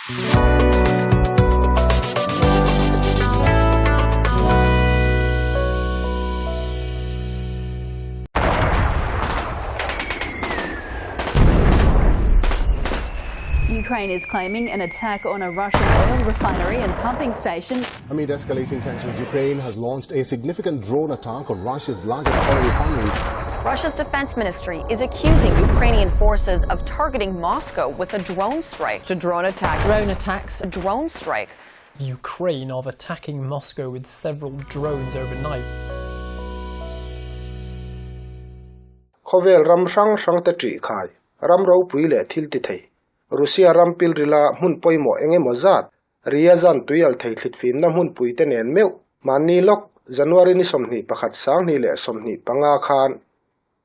Ukraine is claiming an attack on a Russian oil refinery and pumping station. Amid escalating tensions, Ukraine has launched a significant drone attack on Russia's largest oil refinery. Russia's defense ministry is accusing Ukrainian forces of targeting Moscow with a drone strike. A drone attack. Drone attacks. A drone strike. Ukraine of attacking Moscow with several drones overnight. Khawvel ram hrang hrangte ṭih khai, ram ropui leh thil ti thei, Russia ram pilrila hmun pawimawh eng emaw zat, Ryazan tuial thei thlitfimna hmunpuite nen meuh, mahni lawk January ni 21 2025 khan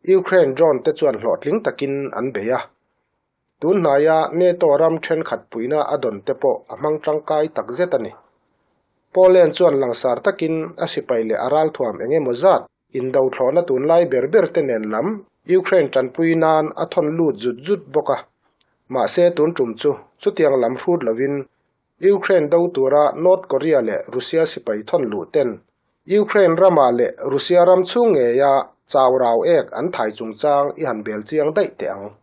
Ukraine drone te chuan hlawhtling takin an bei a. Tun hnaia NATO ram thenkhat puihna a dawn te pawh a hmang tangkai tak zet a ni. Poland chuan langsar takin a sipai leh a ralthuam eng emaw zat indo thlawhna tunlai ber ber te nen lam Ukraine tanpui nan a thawn lut zut zut bawk a. Mahse tun tum chu chutiang lam hrut lovin Ukraine do tura North Korea leh Russia sipai thawn luh ten Ukraine ramah leh Russia ram chhung ngeia chau rau ek an thai chungchang i han bel chiang daih teh ang.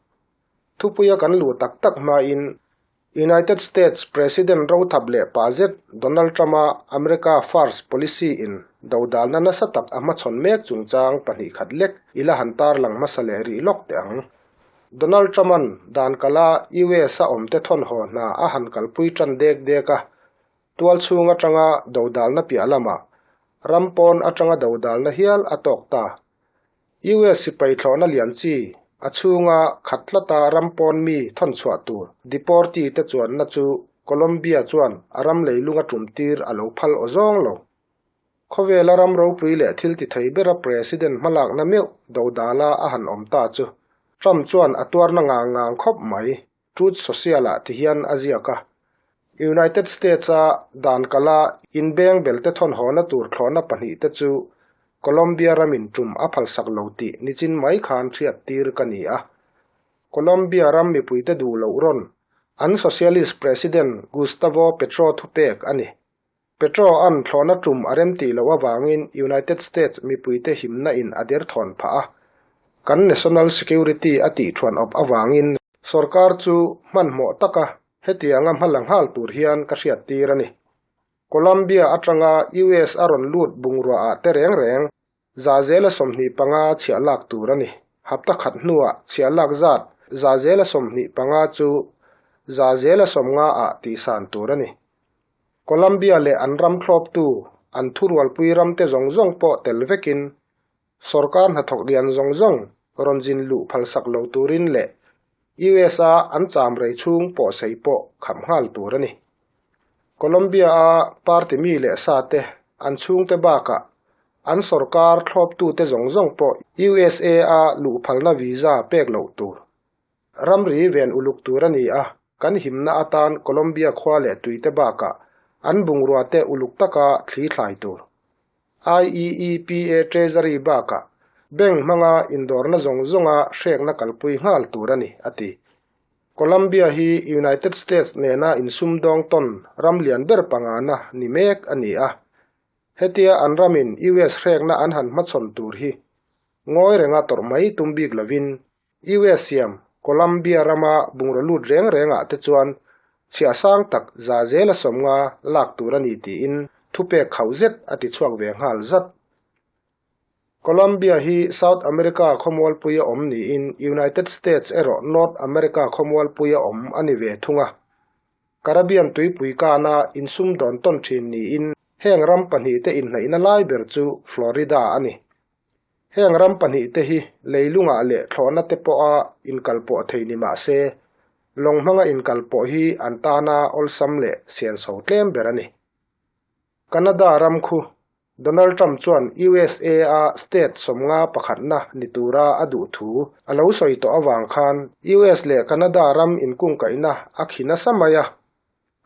Thupuia kan luh tak tak hmain United States President rothap leh pa zet Donald Trump-a America First Policy in dodalna nasa tak a hmachhawn mek chungchang pahnih khat lek i la han tarlang hmasa leh rih lawk teh ang. Donald Trump-a'n dan kala US-a awmte thawnhaw hna a han kalpui tan dek dek a, tual chhung atanga dodalna piah lamah ram pawn atanga dodalna hial a tawk ta. US sipai thlawhna lian chi a chhunga khat tlata ram pawn mi thawn chhuah tur deportee te chuanna chu Colombia chuan a ram leilunga tum tir a lo phal aw zawng lo. Khawvela ram ropui leh thil ti thei bera President hmalakna meuh dodala a han awm ta chu Trump chuan a tuarna ngang ngang khawp mai. Truth Social-ah ti hian a ziak a. United States-a dan kala inbeng belte thawnhawna tur thlawhna pahnihte chu Colombia ramin tum a phalsak lo tih nichin mai khan hriat tir ka ni a. Colombia ram mipuite duh loh rawn an Socialist President Gustavo Petro thupek a ni. Petro-a'n thlawhna tum a remtih loh avangin United States mipuite himna in a derthawn phah a, kan national security a tihthuan awp avangin sorkar chu hmanhmawh taka hetianga hmala nghal tur hian ka hriattir a ni. Colombia atanga US a rawn lut bungrua ah te reng reng Zazela 25 chhiah lak tur a ni. Hapta khat hnuah chhiah lak zat Zazela 25 chu Zazela 50 ah tihsan tur a ni. Colombia leh an ram thlawptu an thurualpui ramte zawng zawng pawh tel vekin sorkar hnathawk lian zawng zawng rawn zin luh phalsak lo turin leh US-a an cham rei chhung pawhsei pawh kham nghal tur a ni. Colombia-a party mi leh sate an chhungte bakah an sorkar thlawptute zawng zawng pawh USA-a luhphalna visa pek loh tur ramri ven uluk tur a ni a, kan himna atan Colombia khua leh tuite bakah an bungruate uluk taka thli thlai tur. IEEPA Treasury bakah bank hmanga indawrna zawng zawnga hrekna kalpui nghal tur a ni, a ti. Colombia hi United States nena insumdawng tawn ram lian ber pangana ni mek a ni a. Hetia an ramin US hrekna an han hmachhawn tur hi ngawi renga tawrh mai tum bik lovin US siam Colombia rama bungraw lut reng rengah te chuan chhiah sang tak za zela 50 lak tur a ni tiin thupek khauh zet a ti chhuak ve nghal zat. Colombia hi South America khawmualpuia awm niin United States erawh North America khawmualpuia awm a ni ve thung a. Caribbean tuipui kana insumdawn tawn thin niin heng ram pahnihte inhnaihna lai ber chu Florida a ni. Heng ram pahnihte hi leilungah leh thlawhna te pawha inkalpawh thei ni mah se, lawng hmanga inkalpawh hi an tana awlsam leh senso tlem ber a ni. Canada ram khu Donald Trump chuan USA-a state 50 pakhatna ni tura a duh thu a lo sawi tawh avang khan US leh Canada ram inkungkaihna a khi nasa mai a.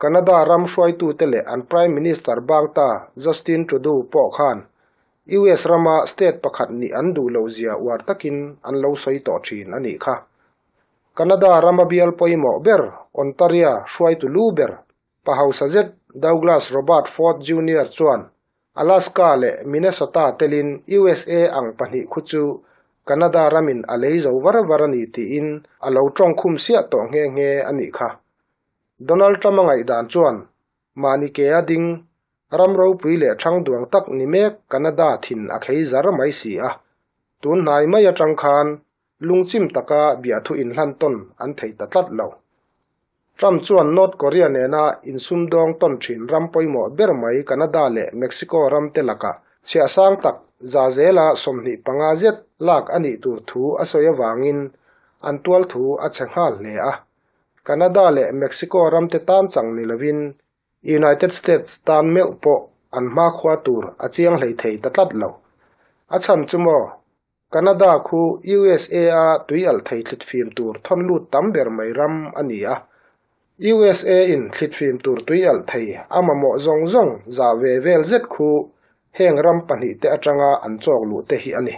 Canada ram hruaitute leh an Prime Minister bangta Justin Trudeau pawh khan US rama state pakhat nih an duh lohzia uar takin an lo sawi tawh thin a nih kha. Canada rama bial pawimawh ber Ontaria hruaitu lu ber pa hausa zet Douglas Robert Ford Junior chuan Alaska leh Minnesota telin USA ang pahnih khu chu Canada ramin a lei zo var var a ni tiin a lo tawngkhum siah tawh nghe nghe a nih kha. Donald Trump-a ngaihdan chuan mahni ke a ding ram ropui leh thang duang tak ni mek Canada thin a khei zar mai si a. Tun hnai mai atang khan lungchim taka biahthu inhlan tawn an thei ta tlat lo. Trump chuan North Korea nena insumdawng tawn thin ram pawimawh ber mai Canada leh Mexico ram te lakah chhiah sang tak za zela 25 zet lak a nih tur thu a sawi avangin an tual thu a chhe nghal hle a. Canada leh Mexico ram te tan chang ni lovin United States tan meuh pawh an hmakhua tur a chiang hlei thei ta tlat lo. A chhan chu maw? Canada khu USA a tui alh thei thlitfim tur thawn lut tam ber mai ram a ni a. USA in thlitfim tur tui alh thei a mamawh zawng zawng zah ve vel zet khu heng ram pahnih te atanga an chawk luh te hi a ni.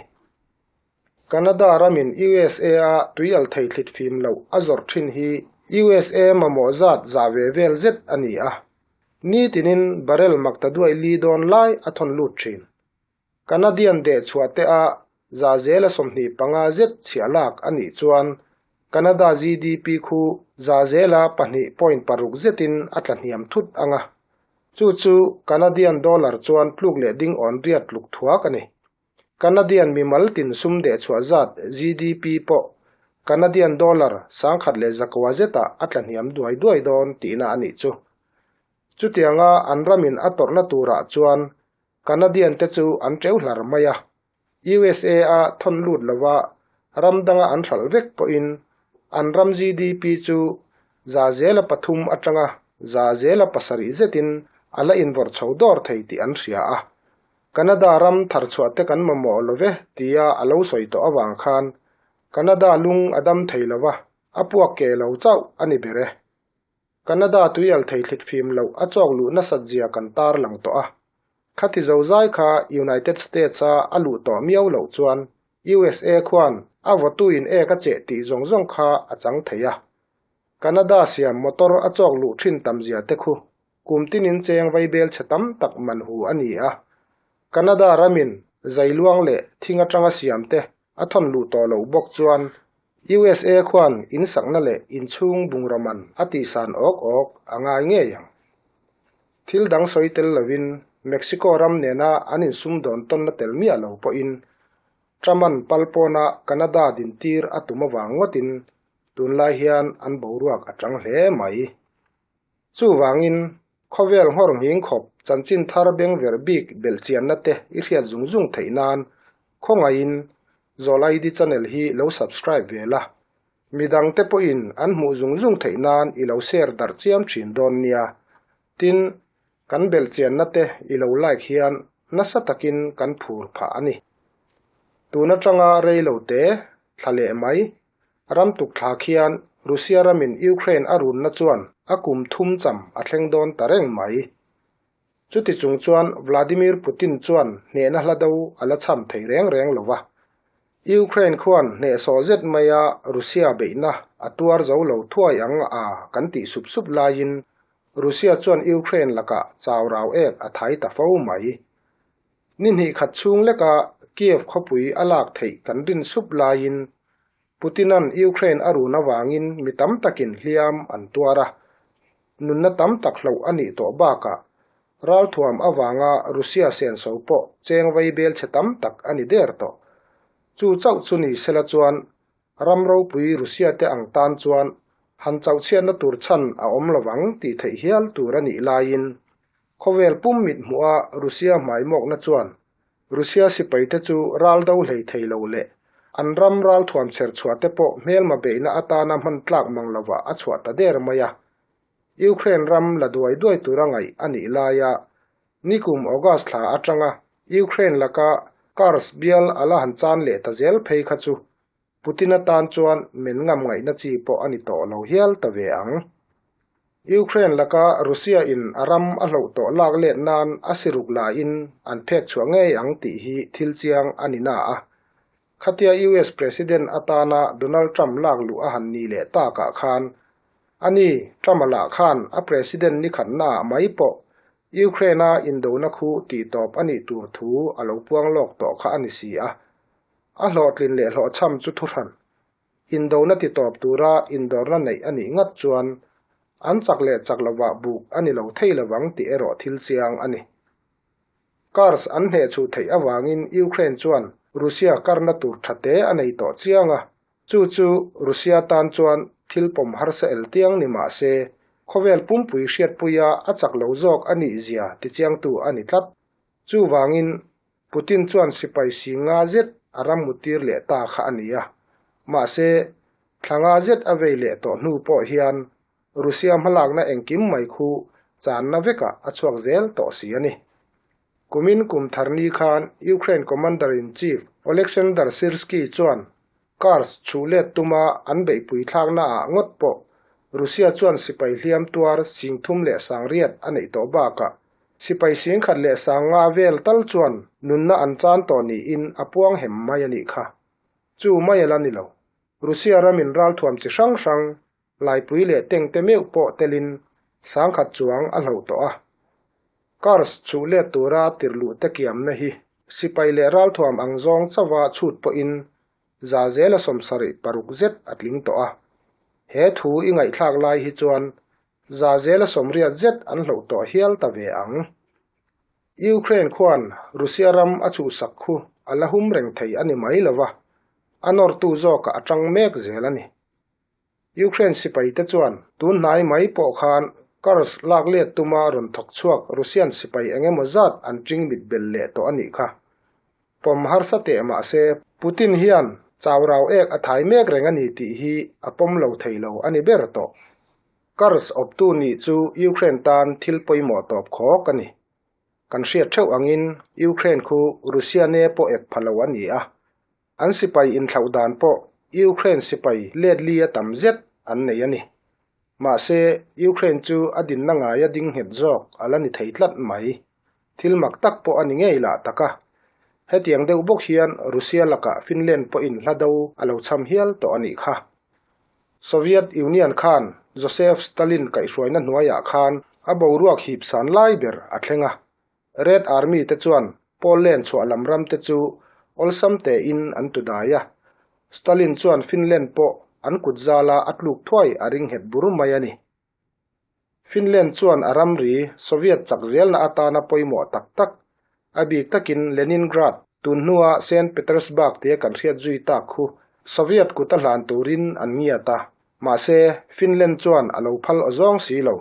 Canada ramin USA a tui alh thei thlitfim loh a zawrh thin hi USA mamawh zat zah ve vel zet a ni a. Nitinin barrel makta duai li dawn lai a thawn lut thin. Canadian deh chhuah te a za zela 25 zet chhiah lak a nih chuan Canada GDP khu za zela 2.6 zetin a tla hniam thut ang a. Chu chu Canadian dollar chuan tluk leh ding awn riat tluk thuak a ni. Canadian mimal tin sum deh chhuah zat GDP pawh Canadian dollar 1100 zetah a tla hniam duai duai dawn tihna a nih chu. Chutianga an ramin a tawrhna turah chuan Canadian te chu an teuh hlar mai a, USA a thawn lut lova ram danga an hralh vek pawhin an ram GDP chu za zela pathum atanga za zela pasarih zetin a la invawrh chho dawr thei tih an hria a. Canada ram thar chhuah te kan mamawh love tia a lo sawi tawh avang khan Canada lung a dam thei lova, a puak ke lo chauh a ni ber e. Canada tuial thei thlit fim loh a chawk luh nasat zia kan tar lang tawh a. Khati zo zai kha United States a a luh tawh miau loh chuan USA khuan a vawtuin ek a cheh tih zawng zawng kha a chang thei a. Canada siam motor a chawk luh thin tam zia te khu kum tinin cheng vaibel chhe tam tak man hu a ni a. Canada ramin zailuang leh thing atanga siam te a thawn luh tawh loh bawk chuan USA khuan in sakna leh inchhung bungraw man a tihsan awk awk a ngai ngei ang. Thil dang sawi tel lovin Mexico ram nena an insumdawn tawnna tel miah lo pawhin Trump-a'n palpawna Canada dintir a tum avang ngawtin tunlai hian an boruak a tang hle mai. Chuvangin khawvel nghawr nghing khawp chanchin thar beng ver bik belhchianna te i hriat zung zung theih nan khawngaihin Zawl ID channel hi lo subscribe ve la. Midang te pawhin an hmuh zung zung theih nan i lo share darh chiam thin dawn nia. Tin, kan belhchianna te i lo like hian nasa takin kan phur phah a ni. Tun atanga rei lo te, thla leh mai, ram tuk thla khian Russia ramin Ukraine a runna chuan a kum thum cham a thleng dawn ta reng mai. Chuti chung chuan Vladimir Putin chuan hnehna hla do a la cham thei reng reng lo va. Ukraine khuan hnehsawh zet maia Russia beihna a tuar zo lo thuai ang a kan tih sup sup laiin Russia chuan Ukraine lakah chau rau ek a thai ta fo mai. Ni hnih khat chhung leka Kiev khawpui a lak theih kan rin sup laiin Putinan Ukraine a run avangin mi tam takin hliam an tuar a. Nunna tam tak hloh a nih tawh bakah ralthuam avanga Russia senso pawh cheng vai bel chhe tam tak a ni der tawh. Chu chauh chu ni sela chuan ram ropui Russia te ang tan chuan han chauhchhiatna tur chhan a awm lovang tih theih hial tur a nih laiin Khawvel pum mit hmuh a Russia hmaimawkna chuan Russia sipaite chu ral do hlei thei lo leh an ram ralthuam chher chhuah te pawh hmelma beihna atana hman tlak mang lovah a chhuah ta der mai a. Ukraine ram la duai duai tura ngaih a nih laia nikum August thla atanga Ukraine laka Kursk bial a la han chan leh ta zel phei kha chu Putin atan chuan men ngam ngaihna chi pawh a ni tawh lo hial ta ve ang. Ukraine laka Russia in a ram a hloh tawh lak let nan a siruk laiin an phek chhuah ngei ang tih hi thil chiang a ni na a. Khatia US President atana Donald Trump lak luh a han ni leh takah khan, ani Trump-a lah khan a President ni khatnaah mai pawh Ukraine-a indona khu tihtawp a nih tur thu a lo puang lawk tawh kha a ni si a. A hlawhtlin leh hlawhchham chu thuhran. Indona titawp tura indawrna neih a nih ngat chuan an chak leh chak lovah buk a ni lo thei lovang tih erawh thil chiang a ni. Cars an hnehchhuh theih avangin Ukraine chuan Russia karna tur tha te a nei tawh chiang a, chu chu Russia tan chuan thil pawm harsa el tiang ni mah se, khawvel pumpui hriatpuia a chak lo zawk a nih zia tichiangtu a ni tlat. Chuvangin Putin chuan sipai si nga zet a ram mutir leh ta kha a ni a, mahse thla nga zet a vei leh tawh hnu pawh hian Russia hmalakna engkim mai khu channa vekah a chhuak zel tawh si a ni. Kumin kum thar ni khan Ukraine Commander-in-Chief Oleksandr Syrskyi chuan Kars chhuh let tuma an beihpui thlaknaah ngawt pawh Russia chuan sipai hliam tuar singthum leh sangriat a neih tawh bakah sipai singkhat leh sangnga vel tal chuan nunna an chan tawh niin a puang hem mai a nih kha. Chu mai a la ni lo. Russia ramin ralthuam chi hrang hrang Laipui leh tengte meuh pawh telin sangkhat chuang a hloh tawh a. Cars chhuh let tura tirhluh te kiamna hi sipai leh ralthuam ang zawng chauha chhut pawhin za zela 76 zet a tling tawh a. He thu i ngaihthlak lai hi chuan za zela 80 zet an hloh tawh hial ta ve ang. Ukraine khuan Russia ram a chhuhsak khu a la hum reng thei a ni mai lova, a nawrtu zawkah a tang mek zel a ni. Ukraine sipaite chuan tun hnai mai pawh khan Kursk lak let tuma rawn thawk chhuak Russian sipai eng emaw zat an ṭing mit bel leh tawh a nih kha. Pawm harsa teh mah se Putin hian chau rau ek a thai mek reng a ni tih hi a pawm lo thei lo a ni ber tawh. Kursk awptu nih chu Ukraine tan thil pawimawh tawp khawk a ni. Kan hriat theuh angin Ukraine khu Russia ne pawh ep pha lo a ni a. An sipai inthlauh dan pawh Ukraine sipai let li a tam zet an nei a ni. Mahse, Ukraine chu a dinna ngaia ding nghet zawk a la ni thei tlat mai. Thil mak tak pawh a ni ngei lah tak a. Hetiang deuh bawk hian Russia lakah Finland pawhin hla do a lo cham hial tawh a nih kha. Soviet Union khan Joseph Stalin kaihhruaina hnuaiah khan a boruak hip san lai ber a thleng a. Red Army te chuan Poland chhuah lam ram te chu awlsam tein an tu dai a. Stalin chuan Finland pawh an kut zala a tluk thuai a ring nghet bur mai a ni. Finland chuan a ramri Soviet chak zelna atana pawimawh tak tak, a bik takin Leningrad, tun hnua Saint Petersburg tia kan hriat zui tak khu Soviet kut a hlan turin an ngiat a, mahse Finland chuan a lo phal awzawng si lo.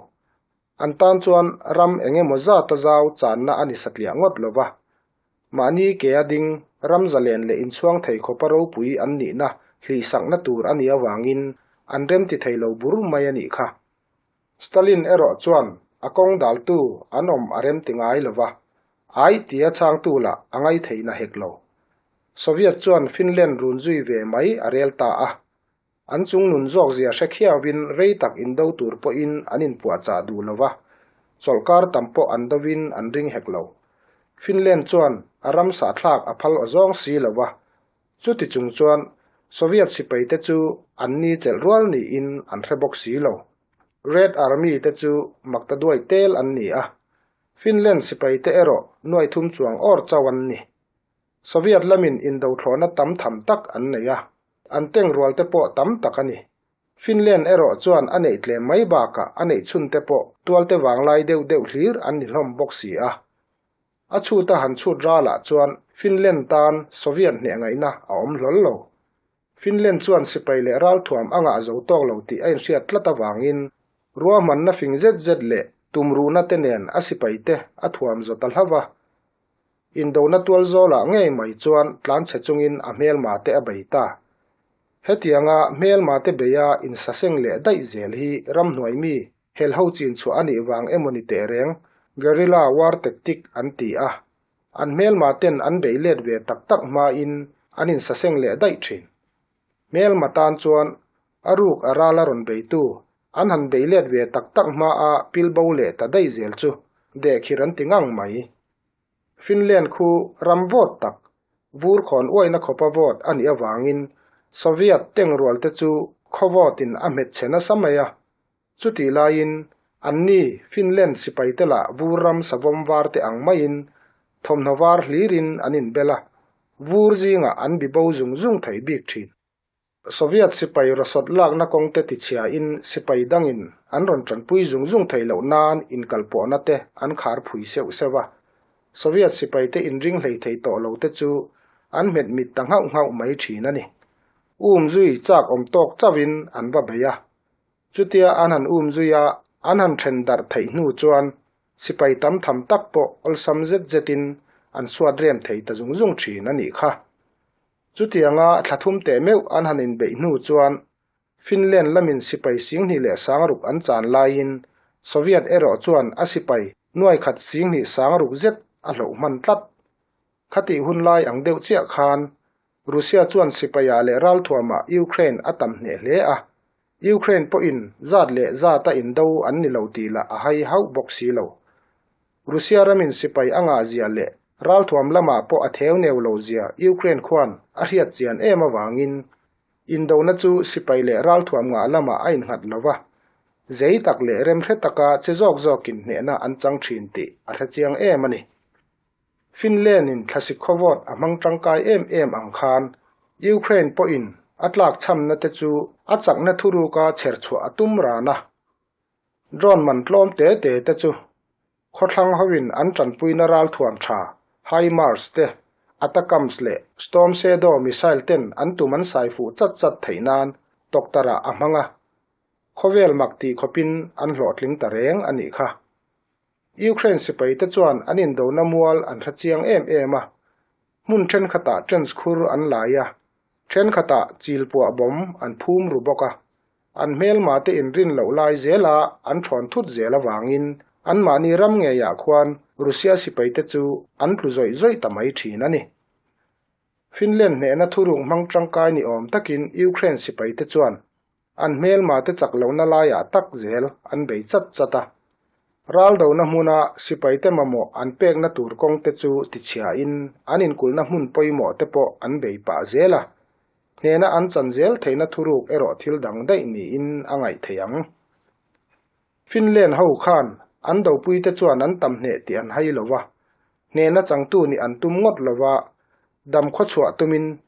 An tan chuan ram eng emaw zata zau channa a ni satliah ngawt lo va. Mahni ke a ding, ram zalen leh inchhuang thei khawpa ropui an nihna hlihsakna tur a nih avangin an remti thei lo bur mai a nih kha. Stalin erawh chuan a kawng daltu an awm a remti ngai lo va, ai tia chhangtu lah a ngaihtheihna hek lo. Soviet chuan Finland run zui ve mai a rel ta a. An chung nun zawk zia hre khiauin rei tak indo tur pawhin an inpuahchah duh lo va, chawlhkar tam pawh an dovin an ring hek lo. Finland chuan a ram sahthlak a phal awzawng si lo va, chuti chung chuan Soviet sipaite chu an ni chelh rual niin an hre bawk si lo. Red Army te chu maktaduai tel an ni a, Finland sipaite erawh nuaithum chuang awr chauh an ni. Soviet lamin indothlawhna tam tham tak an nei a, an tengrual te pawh tam tak a ni. Finland erawh chuan a neih tlem mai bakah a neih chhun te pawh tualte vanglai deuh deuh hlir an ni hlawm bawk si a. A chhuta han chhut ralah chuan Finland tan Soviet hneh ngaihna a awm hlawl lo. Finland chuan sipai leh ralthuam a ngah zo tawk lo tih a inhriat tlat avangin ruahmanna fing zet zet leh tumruhna te nen a sipai te a thuam zo ta hlauh a. Indona tual zawlah ngei mai chuan tlanchhe chungin a hmelma te a bei ta. Hetianga hmelma te beia insaseng leh daih zel hi ramhnuai mi helho chin chhuah a nih vang emaw ni teh reng, guerrilla war tactic an ti a. An hmelma ten an bei let ve tak tak hmain an insaseng leh daih thin. Hmelma tan chuan a ruk a ral a rawn beitu an han bei let ve tak tak hmaa pilbo leh ta daih zel chu dehkhir an ti ngang mai. Finland khu ram vawt tak. Vur khawn uaina khawpa vawt a nih avangin Soviet tengrualte chu khaw vawtin a hmet chhe nasa mai a. Chutih laiin anni Finland sipaite lah vur ram savawm var te ang maiin thawmhnaw var hlirin an inbel a, vur zingah an bibo zung zung thei bik thin. Soviet sipai rawsawt lakna kawngte tichhiain sipai dangin an rawn tanpui zung zung theih loh nan inkalpawhna te an khar phui seuh seuh a. Soviet sipaite inring hlei thei tawh lo te chu an hmet mit ta nghauh nghauh mai thin a ni. Um zui chak awm tawk chauhin an va bei a. Chutia an han um zui a, an han then darh theih hnu chuan sipai tam tham tak pawh awlsam zet zetin an suat rem thei ta zung zung thin a nih kha. Chutianga thla thum teh meuh an han inbeih hnu chuan Finland lamin sipai 26 an chan laiin Soviet erawh chuan a sipai nuaikhat 10 sangruk zet a hloh hman tlat. Khatih hun lai ang deuh chiah khan Russia chuan sipaiah leh ralthuamah Ukraine a tam hneh hle a, Ukraine pawhin zat leh zata indo an ni lo tih lah a hai hauh bawk si lo. Russia ramin sipai a ngah zia leh ralthuam lamah pawh a theu neu lo zia Ukraine khuan a hriat chian em avangin indona chu sipai leh ralthuam ngah lamah a innghat lo va, zei tak leh remhre taka che zawk zawkin hnehna an chang thin tih a hre chiang em a ni. Finland-in thlasik khawvawt a hmang tangkai em em ang khan Ukraine pawhin a tlak chhamna te chu a chakna thuruka chherchhuah a tum ran a. Drone man tlawm te te te chu khawthlang hoin an tanpuina ralthuam tha HIMARS te, ATACMS leh Storm Shadow missile ten an tum an sai fuh chat chat theih nan tawktarah a hmang a, khawvel mak tih khawpin an hlawhtling ta reng a nih kha. Ukraine sipaite chuan an indona mual an hre chiang em em a, hmun thenkhatah trench khur an lai a, thenkhatah chilpuah bawm an phum ru bawk a. An hmelmate inrin loh lai zela an thawn thut zel avangin anmahni ram ngeiah khuan Russia sipaite chu an tlu zawih zawih ta mai thin a ni. Finland hnehna thuruk hmang tangkai ni awm takin Ukraine sipaite chuan an hmelmate chak lohna laiah tak zel an bei chat chat a. Raldona hmuna sipaite mamawh an pekna tur kawngte chu tichhiain an inkulhna hmun pawimawh te pawh an bei pah zel a. Hnehna an chan zel theihna thuruk erawh thil dang daih niin a ngaih theih ang. Finland ho khan an dopuite chuan an tam hneh tih an hai lo va, hnehna changtu nih an tum ngawt lo va, dam khawchhuah tumin,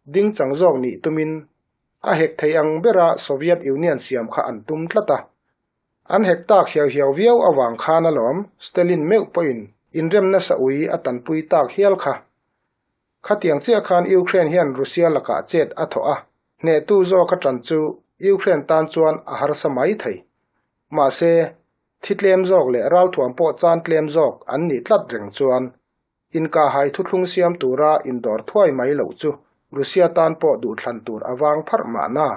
ding chang zawk nih tumin a hek thei ang bera Soviet Union siam kha an tum tlat a. An hek tak hiau hiau viau avang khan alawm Stalin meuh pawhin inremna sa ui a tanpui tak hial kha. Khatiang chiah khan Ukraine hian Russia lakah chet a thawh a, hnehtu zawk a tan chu Ukraine tan chuan a harsa mai thei. Mahse, thi tlem zawk leh ralthuam pawh chan tlem zawk an nih tlat reng chuan inkahhai thuthlung siam tura indawr thuai mai loh chu Russia tan pawh duhthlan tur a vang pharh mahna.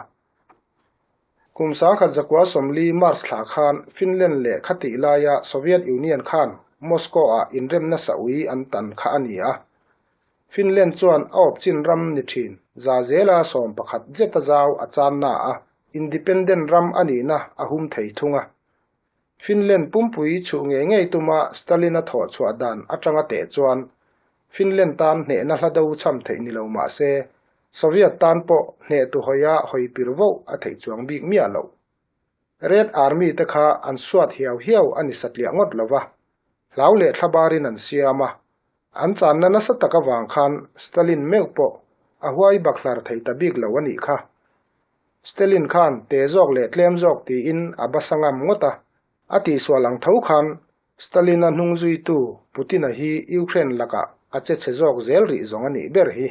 Kum 1940 March thla khan Finland leh khatih laia Soviet Union khan Moscow-ah inremna saui an tan kha a ni a. Finland chuan a awpchin ram ni thin za zela 11 zeta zau a channa a, independent ram a nihna a hum thei thung a. Finland pumpui chhuh ngei ngei tuma Stalin-a thawh chhuah dan atanga teh chuan Finland tan hnehna hla do cham theih ni lo mah se, Soviet tan pawh hneh tu hawia hawi pir voh a theih chuang bik miah loh. Red Army te kha an suat hiau hiau a ni satliah ngawt lo va, hlau leh thlabarin an siam a, an channa nasa tak avang khan Stalin meuh pawh a huai bakhlar thei ta bik lo a nih kha. Stalin khan te zawk leh tlem zawk tiin a basa ngam ngawt a, a tihsual ang tho khan Stalin-a hnung zuitu Putin-a hi Ukraine lakah a che chhe zawk zel rih zawng a nih ber hi.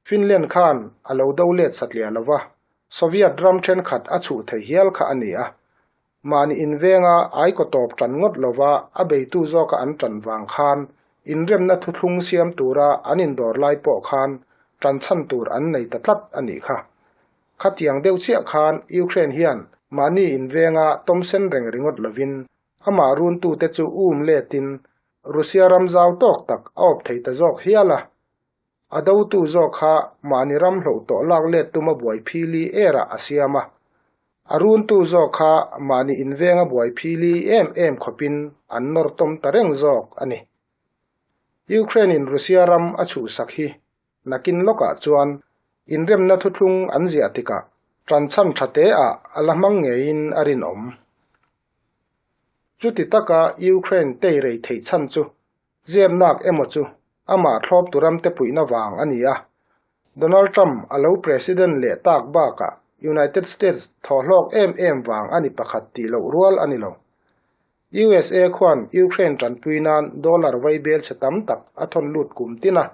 Finland khan a lo do let satliah lo va, Soviet ram thenkhat a chhuh thei hial kha a ni a. Mahni invenga aikaw tawp tan ngawt lova a beitu zawka an tan vang khan inremna thuthlung siam tura an indawr lai pawh khan tan chhan tur an nei ta tlat a nih kha. Khatiang deuh chiah khan Ukraine hian mahni invenga tawmsen reng ringawt lovin amah runtute chu um letin Russia ram zau tawk tak a awp thei ta zawk hial a. A dotu zawk kha mahni ram hloh tawh lak let tuma buai phili erah a siam a. A runtu zawk kha mahni invenga buai phili em em khawpin an nawr tawm ta reng zawk a ni. Ukraine in Russia ram a chhuhsak hi nakin lawkah chuan inremna thuthlung an ziah tikah ṭanchhan ṭha te ah a la hmang ngeiin a rinawm. Chuti taka Ukraine tei rei theih chhan chu Ziapnak emaw chu amah thlawp tu ramte puihna vang a ni a. Donald Trump a lo President leh tak bakah United States thawhlawk em em vang a ni pakhat tih loh rual a ni lo. USA khuan Ukraine tanpui nan dollar vaibel chhe tam tak a thawn lut kum tin a.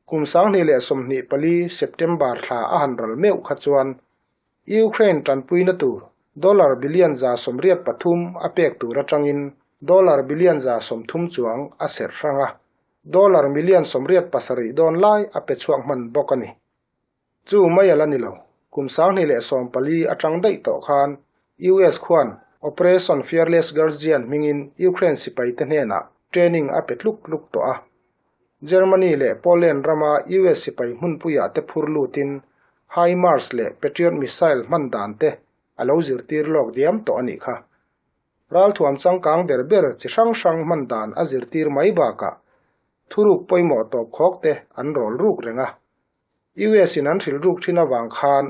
Kum 2024 September thla a han ral meuh kha chuan Ukraine tanpuina tur dollar billion 183 a pek tur atangin dollar billion 130 chuang a serh hrang a, dollar million 87 dawn lai a pe chhuak hman bawk a ni. Chu mai a la ni lo, kum 2014 atang daih tawh khan US khuan Operation Fearless Guardian hmingin Ukraine sipaite hnenah training a pe tluk tluk tawh a. Germany leh Poland rama US sipai hmunpuiah te phur lutin HIMARS leh Patriot missile hman dan te a lo zirtir lawk diam tawh a nih kha. Ralthuam changkang ber ber chi hrang hrang hman dan a zirtir mai bakah thuruk pawimawh tawp khawk te an rawl ruk reng a. US in an hrilh ruk thin avang khan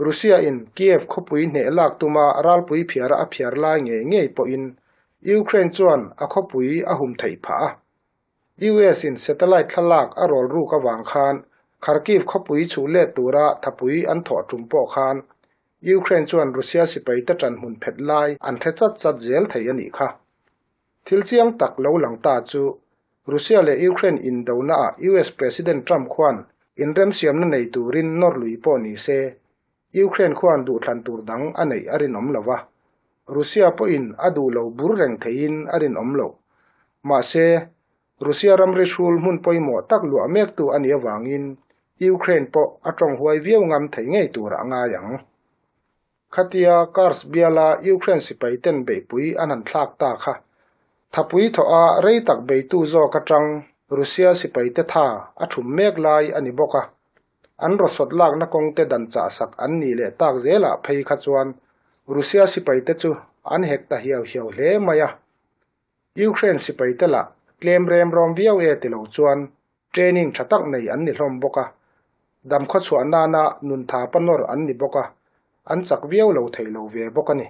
Russia in Kiev khawpui hneh lak tuma ralpui phiara a phiar lai ngei ngei pawhin Ukraine chuan a khawpui a hum theih phah a. US in satellite thlalak a rawl ruk avang khan Kharkiv khawpui chhuh let tura thapui an thawh tum pawh khan Ukraine chuan Russia sipai te ṭan hmun phet lai an hre chat chat zel thei a nih kha. Thil chiang tak lo lang ta chu Russia leh Ukraine indonaah US President Trump khuan inremsiamna nei turin nawr lui pawh ni se, Ukraine khuan duhthlan tur dang a neih a rinawm lo va, Russia pawhin a duh lo bur reng theihin a rinawm lo. Mahse, Russia ramri hrul hmun pawimawh tak luah mektu a nih avangin Ukraine pawh a tawng huai viau ngam thei ngei tur a ngai ang. Khatia Kursk biala Ukraine sipai ten beihpui an han thlak ta kha. Thapui thawh a rei tak beitu zawk atang Russia sipai te tha a thum mek lai a ni bawk a. An rawsawt lakna kawng te dan chah sak an nih leh tak zelah phei kha chuan Russia sipai te chu an hek ta hiau hiau hle mai a. Ukraine sipai te lah tlem rem rawm viau e ti lo chuan training tha tak nei an ni hlawm bawk a, dam khawchhuah nana nun tha panawr an ni bawk a, an chak viau lo thei lo ve bawk a ni.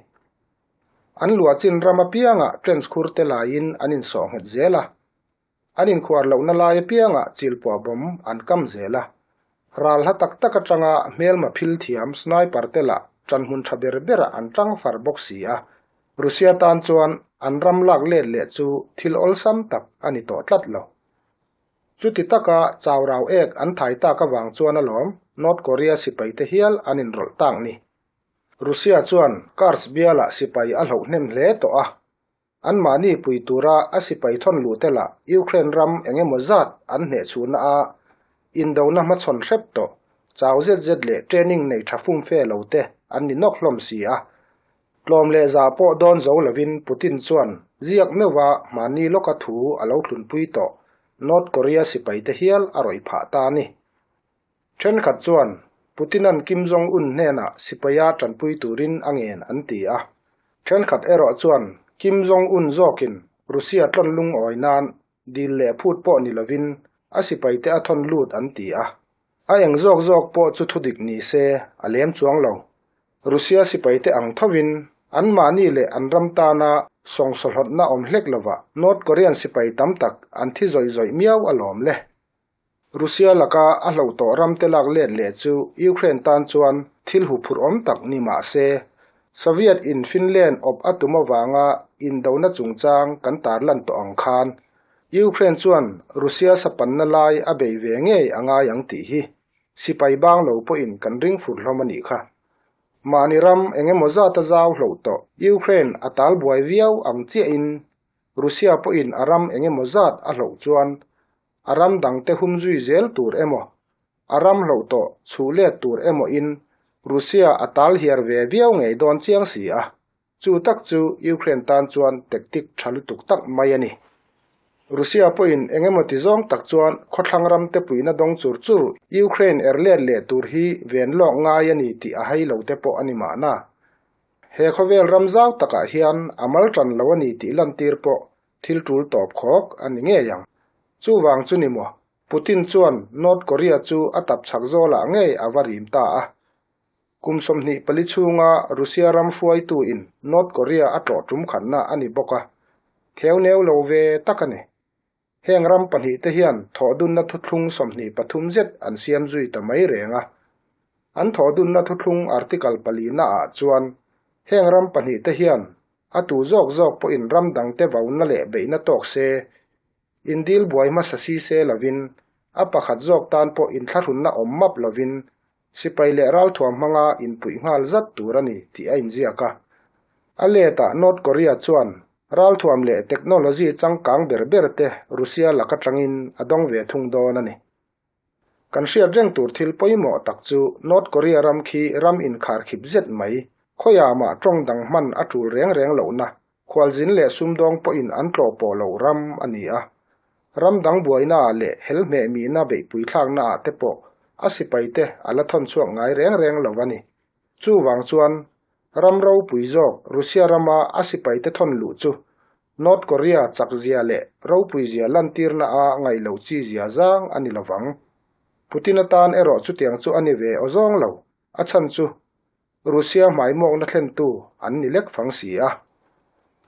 An luah chin ram apiangah trench khur te laiin an insawh nghet zel a, an inkhuar lohna lai apiangah chilpuah bawm an kam zel a. Ral hla tak tak atanga hmelma phil thiam sniper te lah ṭan hmun ṭha ber berah an ṭang far bawk si a, Russia tan chuan an ram lak let leh chu thil awlsam tak a ni tawh tlat lo. Chuti taka chau rau ek an thai tak avang chuan alawm North Korea sipai te hial an inrawlh tak ni. Russia chuan Kursk bialah sipai a hloh hnem hle tawh a, Anmahni pui tura a sipai thawn luh te lah Ukraine ram eng emaw zat an hneh chhuhna a indona hmachhawn hrep tawh, chau zet zet leh training nei tha fum fe lo te an ni nawk hlawm si a. Tlawm leh zah pawh dawn zo lovin Putin chuan ziak meuha hmani lawka thu a lo thlunpui tawh North Korea sipai te hial a rawih phah ta a ni. Thenkhat chuan Putinan Kim Jong-un hnenah sipaia tanpui turin a ngen an ti a. Thenkhat erawh chuan Kim Jong-un zawkin Russia tlawn lungawi nan dil leh phut pawh ni lovin a sipaite a thawn lut an ti a. A eng zawk zawk pawh chu thudik ni se a lem chuang lo. Russia sipaite ang thovin anmahni leh an ram tana sawngsawhlawtna awm hlek lovah North Korean sipai tam tak an thi zawih zawih miau alawm le. Russia laka a hloh tawh ramte lak let leh chu Ukraine tan chuan thil huphurh awm tak ni mah se, Soviet in Finland awp a tum avanga indona chungchang kan tarlan tawh ang khan Ukraine chuan Russia sapanna lai a bei ve ngei a ngai ang tih hi sipai bang lo pawhin kan ring fur hlawm a nih kha. Mahni ram eng emaw zata zau hloh tawh Ukraine a tal buai viau ang chiahin Russia pawhin a ram eng emaw zat a hloh chuan a ram dangte hum zui zel tur emaw, a ram hloh tawh chhuh let tur emaw in Russia a tal hiar ve viau ngei dawn chiang si a, chu tak chu Ukraine tan chuan tactic tha lutuk tak mai a ni. Russia pawhin eng emaw ti zawng tak chuan khawthlang ramte puihna dawng chur chur Ukraine er let leh tur hi ven lawk ngai a ni tih a hai lo te pawh a ni mahna. He khawvel ram zau takah hian a mal tan lo a ni tih lantir pawh thil tul tawp khawk a ni ngei ang. Chuvang chu ni maw, Putin chuan North Korea chu a tap chhak zawlah ngei a va rim ta a. Kum 24 chhunga Russia ram hruaitu in North Korea a tlawh tum khatna a ni bawk a, theu neu lo ve tak a ni. Heng ram pahnihte hian thawhdunna thuthlung 23 zet an siam zui ta mai reng a. An thawhdunna thuthlung article palina ah chuan heng ram pahnihte hian a tu zawk zawk pawhin ram dangte vauna leh beihna tawk se, indil buai hmasa si se lovin, a pakhat zawk tan pawh inthlahrunna awm map lovin sipai leh ralthuam hmanga inpuih nghal zat tur a ni tih a inziak a. A letah North Korea chuan ralthuam leh technology changkang ber ber te Russia lak atangin a dawng ve thung dawn a ni. Kan hriat reng tur thil pawimawh tak chu North Korea ram khi ram inkharkhip zet mai, khawiah mah tawng dang hman a tul reng reng lohna, khualzin leh sumdawng pawhin an tlawh pawh lo ram a ni a. Ram dang buainaah leh helhmeh mihna beihpui thlaknaah te pawh a sipaite a la thawn chhuak ngai reng reng lo a ni. Chuvang chuan ram ropui zawk Russia rama a sipaite thawn luh chu North Korea chak zia leh ropui zia lantirna a ngaih loh chi zia zang a ni lovang. Putin atan erawh chutiang chu a ni ve awzawng lo, a chhan chu Russia hmaimawkna thlentu an ni lek fang si a.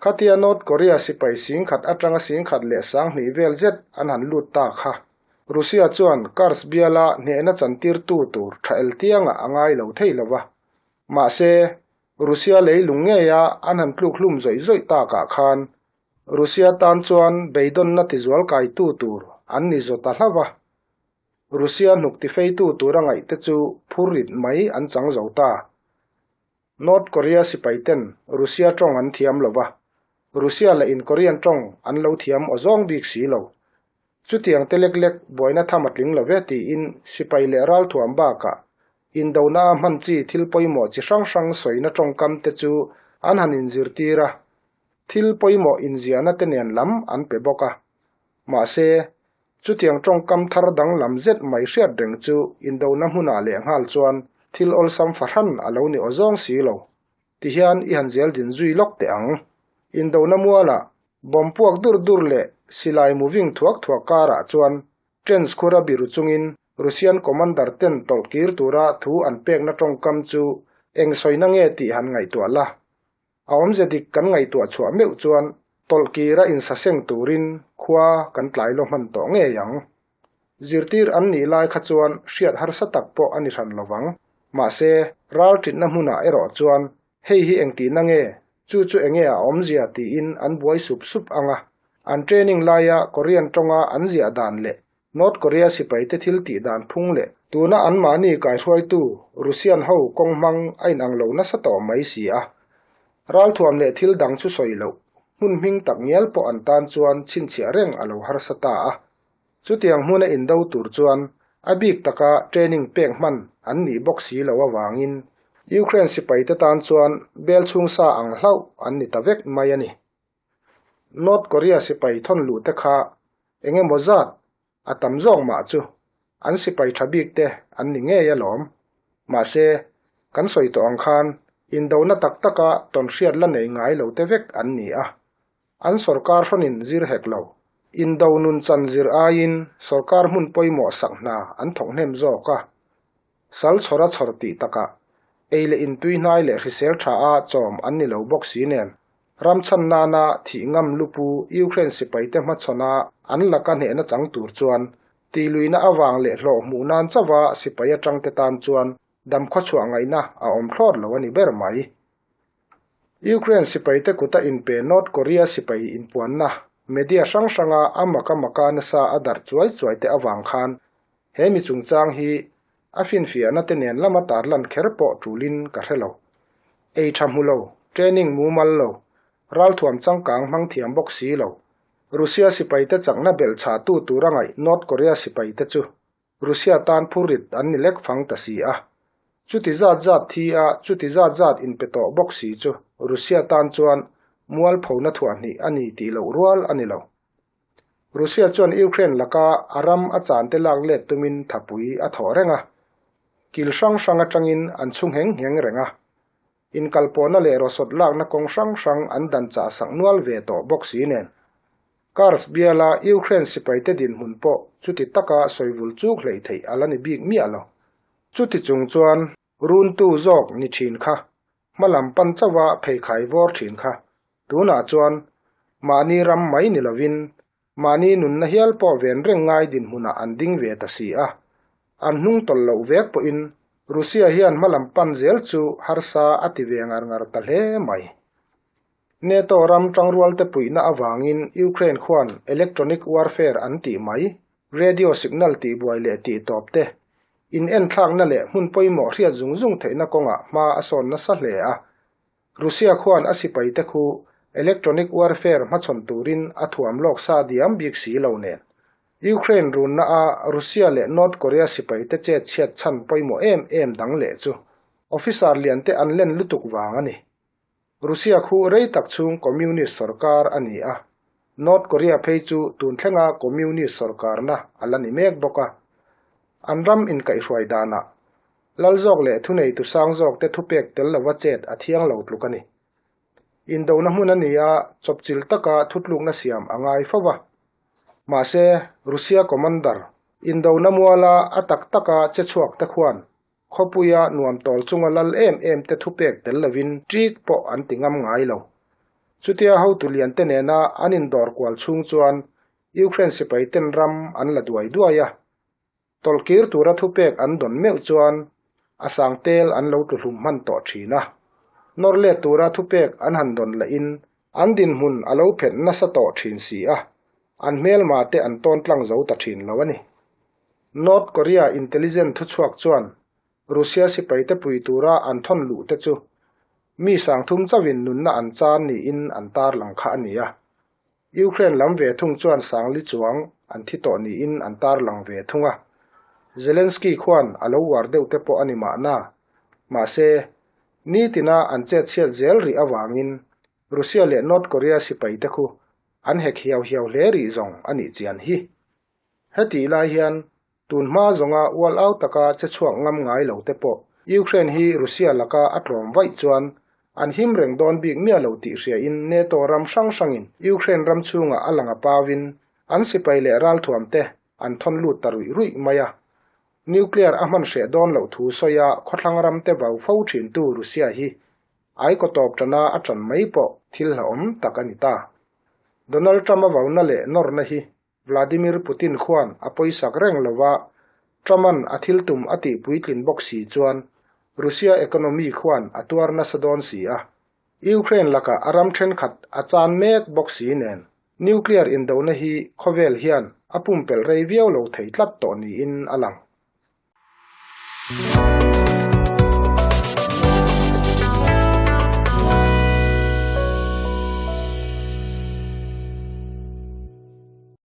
Khatia North Korea sipai singkhat atanga singkhat leh sanghnih vel zet an han lut ta kha. Russia chuan Kursk biala hnehna chantirtu tur tha eltiangah a ngai lo thei lova. Mahse, Russia leilung ngeia an han tluk hlum zawih zawih takah khan Russia tan chuan beidawnna tizual kaitu tur an ni zawt ta hlauh a. Russia hnuk tifeitu tura ngaihte chu phur rit mai an chang zo ta. North Korea sipaiten Russia tawng an thiam lo va, Russia leh in Korean tawng an lo thiam awzawng bik si lo. Chutiang te lek lek buaina tham a tling lo ve tiin sipai leh ralthuam bakah indona a hman chi thil pawimawh chi hrang hrang sawina tawngkam te chu an han inzirtir a, thil pawimawh inziahna te nen lam an pe bawk a. Mahse, chutiang tawngkam thar danglam zet mai hriat reng chu indona hmunah lehnghal chuan thil awlsam fahran a lo ni awzawng si lo. Tihian i han zel din zui lawk teh ang. Indona mualah bomb puak dur dur leh silai moving thuak thuak karah chuan Trench khura biru chungin Russian commander ten tawlh kir tura thu an pekna tawngkam chu eng sawina nge tih han ngaihtuah la. A awmze dik kan ngaihtuah chhuah meuh chuan tawlh kira insaseng turin khua kan tlai lo hman tawh ngei ang. Zirtir an nih lai kha chuan hriat harsa tak pawh a ni hran lovang. Mahse, ral ṭitna hmunah erawh chuan hei hi engtihna nge, chu chu enge a awmzia tiin an buai sup sup ang a. An training laia Korean tawnga an ziah dan leh North Korea sipaite thil tih dan phung leh tuna anmahni kaihruaitu Russian ho kawng hmang a inang lo nasa tawh mai si a. Ralthuam leh thil dang chu sawi loh, hmun hming tak ngial pawh an tan chuan chhinchhiah reng a lo harsa ta a. Chutiang hmuna indo tur chuan a bik taka training pek hman an nih bawk si loh avangin Ukraine sipaite tan chuan bel chhungsa ang hlauh an ni ta vek mai a ni. North Korea sipai thawn luh te kha eng emaw zat a tam zawk mah chu an sipai tha bik te an ni ngei alawm. Mahse, kan sawi tawh ang khan indona tak taka tawnhriat la nei ngai lo te vek an ni a. An sorkar hrawnin zir hek lo. Indo nun chan zir aiin sorkar hmun pawimawh sak hna an thawk hnem zawk a. Sal chhawr a chhawr tih takah ei leh intui hnai leh hrisel tha a chawm an ni lo bawk si nen, ram chhan nana thih ngam lupu Ukraine sipaite hmachhawna an laka hnehna chang tur chuan tihluihna avang leh hlawh hmuh nan chauha sipai atangte tan chuan damkhawchhuah ngaihna a awm thlawt lo a ni ber mai. Ukraine sipaite kuta inpe North Korea sipai inpuanna media hrang hranga a maka maka nasa a darh chuai chuai te avang khan he mi chungchang hi a finfiahna te nen lama tarlan kher pawh tulin ka hre lo. Ei tha hmu lo, training mumal lo, ralthuam changkang hmang thiam bawk si lo, Russia sipaite chakna belh chhahtu tura ngaih North Korea sipaite chu Russia tan phurrit an ni lek fang ta si a. Chuti zat zat thi a, chuti zat zat inpe tawh bawk si chu Russia tan chuan mualphona thuahhnih a ni tih loh rual a ni lo. Russia chuan Ukraine laka a ram a chante lak let tumin thapui a thawh reng a. Kil hrang hrang atangin an chhu ngheng ngheng reng a. Inkalpawhna leh rawsawt lakna kawng hrang hrang an dan chah sak nual ve tawh bawk si nen. Kursk biala Ukraine sipaite dinhmun pawh chuti taka sawivul chuk hleih theih a la ni bik miah lo. Chuti chung chuan runtu zawk ni thin kha, hmalam pan chauha pheikhai vawr thin kha, tunah chuan mahni ram mai ni lovin Mahni nunna hial pawh ven reng ngai dinhmunah an ding ve ta si a, an hnung tawlh loh vek pawhin Russia hian hmalam pan zel chu harsa a ti ve ngar ngar ta hle mai. NATO ram tangrualte puihna avangin Ukraine khuan electronic warfare an tih mai, radio signal tihbuai leh tihtawp te, inenthlakna leh hmun pawimawh hriat zung zung theihna kawngah hma a sawn nasa hle a, Russia khuan a sipaite khu electronic warfare hmachhawn turin a thuam lawk sa diam bik si lo nen. Ukraine runna a Russia leh North Korea sipaite chet chhiat chhan pawimawh em em dang leh chu officer liante an len lutuk vang a ni. Russia khu rei tak chhung communist sorkar a ni a, North Korea phei chu tun thlenga communist sorkarna a la ni mek bawk a. An ram inkaihhruai danah Lal zawk leh thuneitu sang zawkte thupek tel lova chet a thiang lo tluk a ni. Indona hmun a ni a, chawpchilh taka thutlukna siam a ngai fo va. Mahse, Russia commander, indona muala a tak taka che chhuak te khuan khawpuia nuam tawl chunga lal em em te thupek tel lovin ṭik pawh an ti ngam ngai lo. Chutia hotu lian te nena an indawr kual chhung chuan Ukraine sipai ten ram an la duai duai a. Tawlhkir tura thupek an dawn meuh chuan a sang tel an lo tluhlum hman tawh thin a. Nawr let tura thupek an han dawn lahin an dinhmun a lo phet nasa tawh thin si a, an hmelma te an tawn tlang zo ta thin lo a ni. North Korea intelligence thuchhuak chuan Russia sipaite pui tura an thawn luh te chu mi sangthum chauhin nunna an chan niin an tarlang kha a ni a. Ukraine lam ve thung chuan Sangli chuang an thi tawh niin an tarlang ve thung a. Zelensky khuan a lo uar deuh te pawh a ni mahna. Mahse, nitina an chetchhiat zel rih avangin Russia leh North Korea sipaite khu an hek hiau hiau hle rih zawng a nih chian hi. Hetih lai hian Tun hma zawnga ual au taka che chhuak ngam ngai lo te pawh Ukraine hi Russia laka a tlawm vaih chuan an him reng dawn bik miah lo tih hriain NATO ram hrang hrangin Ukraine ram chhungah a lang a pauin an sipai leh ralthuam te an thawn lut ta ruih ruih mai a. Nuclear a hman hreh dawn loh thu sawia khawthlang ram te vau fo thintu Russia hi aikaw tawp tana a tan mai pawh thil hlauhawm tak a ni ta. Donald Trump-a vauna leh nawrna hi Vladimir Putin khuan a pawisak reng lo va, Trump-a'n a thil tum a tih puitlin bawk si chuan Russia economy khuan a tuar nasa dawn si a. Ukraine lakah a ram thenkhat a chan mek bawk si nen, nuclear indona hi khawvel hian a pumpelh rei viau lo thei tlat tawh niin a lang.